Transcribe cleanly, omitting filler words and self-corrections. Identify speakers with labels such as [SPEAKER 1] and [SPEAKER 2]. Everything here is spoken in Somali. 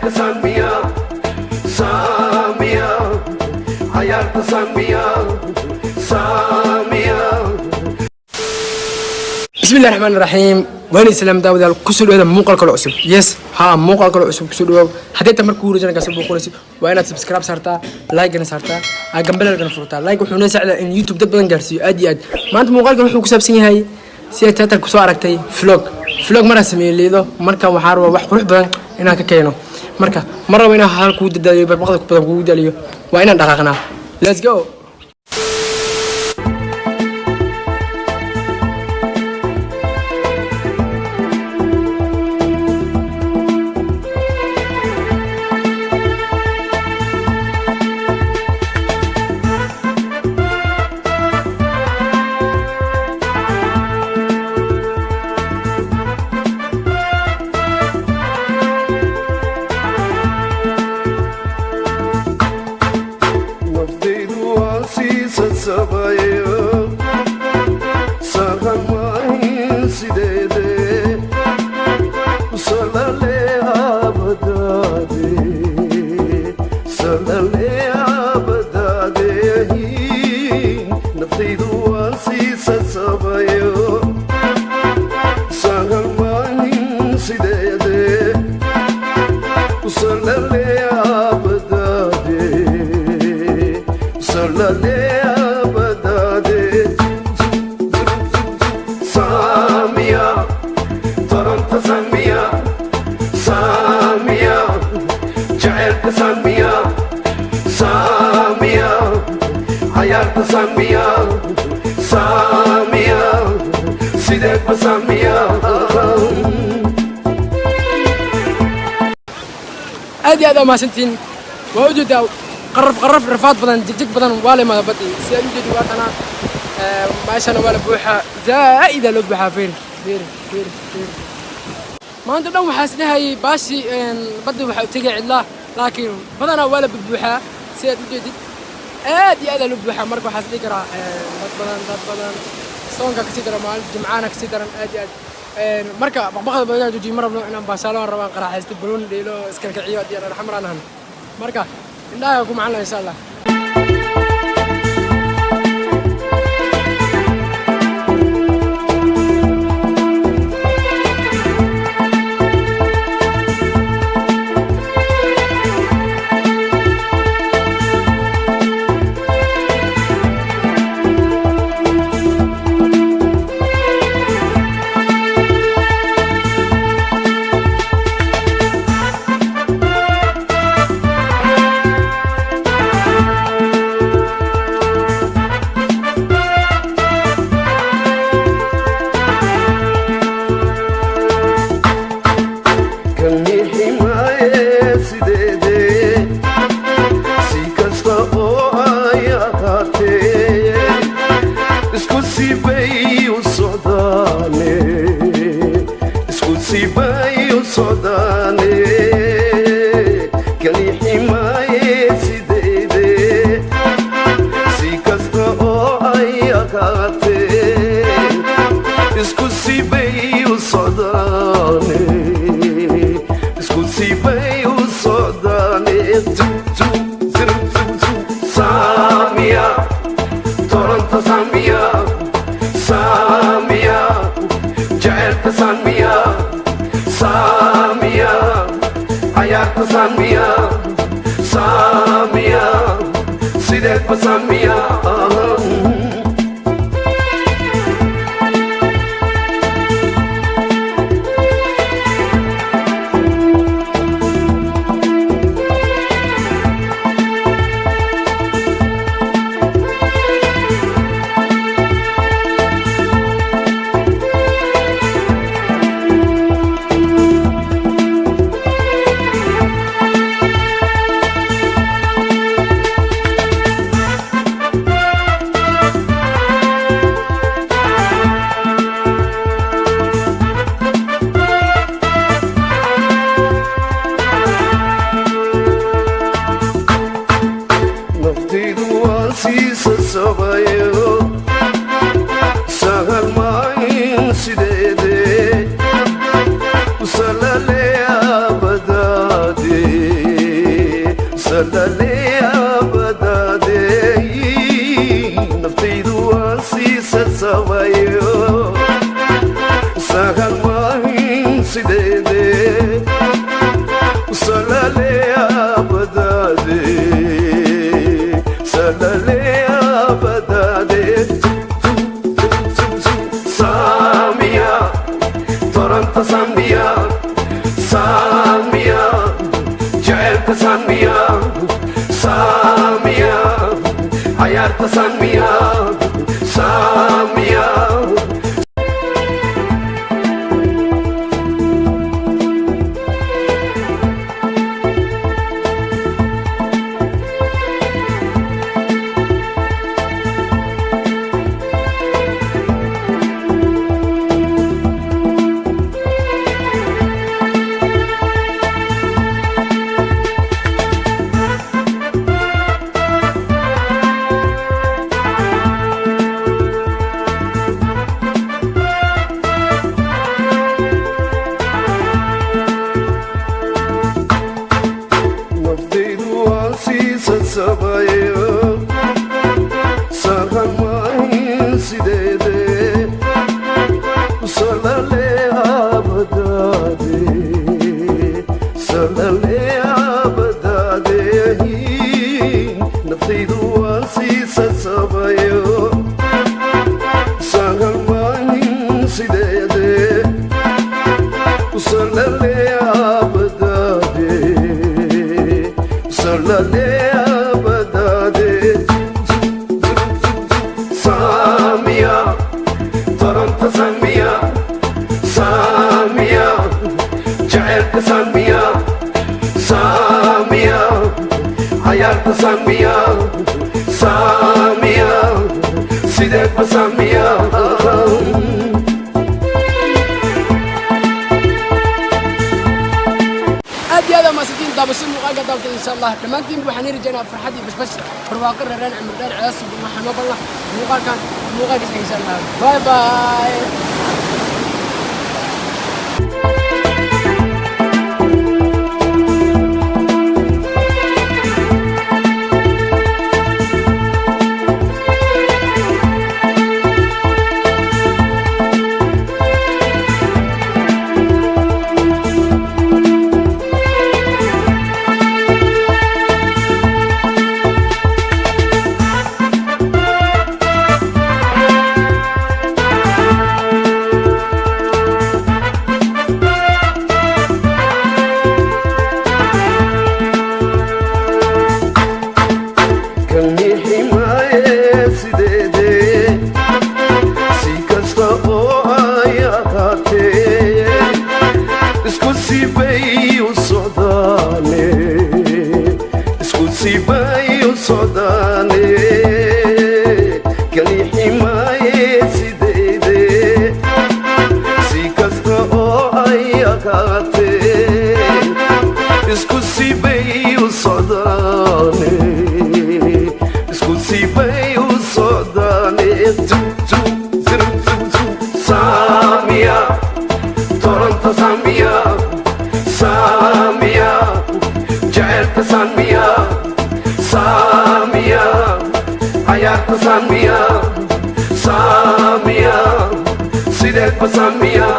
[SPEAKER 1] Jacaylka saamiya, saamiya, cayaarta saamiya, saamiya.
[SPEAKER 2] Bismillahi raxmaan raxiim. Waan islaam daawadayaal, kusoo dhawaada muuqaal kale cusub. Yes, ha, muuqaal kale cusub kusoo dhawaaw. Haddii ta markuu rajana kasoo booqanaysid, waa inaad subscribe saartaa, like-gana saartaa, gambaleelkana furtaa. Like wuxuu noo sacdaa in YouTube dad badan gaarsiiyo. Aad iyo aad maanta muuqaalkan wuxuu ku saabsan yahay, sida title kusoo aragtay, vlog. Vlog maraan sameeyey liido. Marka waxaa rabaa wax qurux badan inaan ka keeno. Marka ma rabo inaan hal kugu dadaaliyo, barbaqda badan kugu daliyo. Waa inaan dhaqaaqnaa. Let's go.
[SPEAKER 1] Naftaydu waa siisa sabayo, sahan maahin sideede, salale abadaade, salale abadaade. Naftaydu waa siisa sabayo, sahan maahin sideede, salale abadaade, salale abadaade. Saamiya, taranta saamiya, saamiya, jacaylka saamiya, saamiya, cayaarta saamiya, saamiya, sideedba saamiya.
[SPEAKER 2] Aad iyo aad aa mahadsantihiin. Waa ujeedaa, qaraf qaraf, rafaad badan, jigjig badan waa la imaada badii. Si aad ujeedi, waa tanaa meeshana waa la buuxaa, zaa'ida loo buuxaa. Fiiri, fiiri, fiiri, fiiri. Maanta dhan waxaa isdhehayay baashi badda waxaa u tegay cidlaa, laakiin badanaa waa la bubuuxaa. Si aad ujeedid, aad iyo aad aa loo buuxaa. Marka waxaa is dhihi karaa dad badan, dad badan, soonka kasii daran, maalinta jimcaana kasii daran, aad iyo aad. Marka baqbaqda badan inaan joojiyo ma rabno, inaan baashaalo aan rabaan, qaraaxaysto, balooni dheelo, iskalkiciyo, haddii aan xamar aan ahan. Marka indhaha ku macalna, insha Allah.
[SPEAKER 1] Kani ximaaye sideede, si kasta oo ay ahaatee, isku sibay u socdaane, isku sibay u socdaane. Kani ximaaye sideede, si kasta oo ay ahaatee, isku sibay u socdaane, isku sibay u socdaane. Saamiya, toronto saamiya, saamiya, jacaylka saamiya, saamiya, cayaarta saamiya, saamiya, sideedba saamiya. sasabayo, sahal maahin sideede, salale abadaade, salale abadaade. Samia, Toronto Samia, Samia, jaceylka Samia, Samia, cayaarta Samia, Samia. Naftaydu waa siisa sabayo, sahan maahin sideede, salale abadaade, salale abadaade. Naftaydu waa siisa sabayo, sahan maahin sideede, salale abadaade, salale abadaade. Samia, Toronto Samia, Samia, jaceylka Samia, Samia, cayaarta Samia, Samia, sideedba Samia.
[SPEAKER 2] Aad iyo aad aa mahadsantiin daabasho muuqaalka daawatay. Insha Allah dhammaantiin waxaan ii rajaynaa farxad iyo bashbash, barwaaqo, reereen, cimri dheer, cees. Waxaan noo balna muuqaalkan muuqaalkiisa, insha Allah. Bye bye.
[SPEAKER 1] Kan ximaaye sideede, si kasta oo ay ahaatee, isku sibay u socdaane, isku sibay u socdaane. Kani ximaaye sideede, si kasta oo ay ahaatee, isku sibay u socdaane, isku sibay u socdaane. Samia, Toronto Samia, Samia, jaceylka Samia, Samia, cayaarta Samia, Samia, sideedba Samia.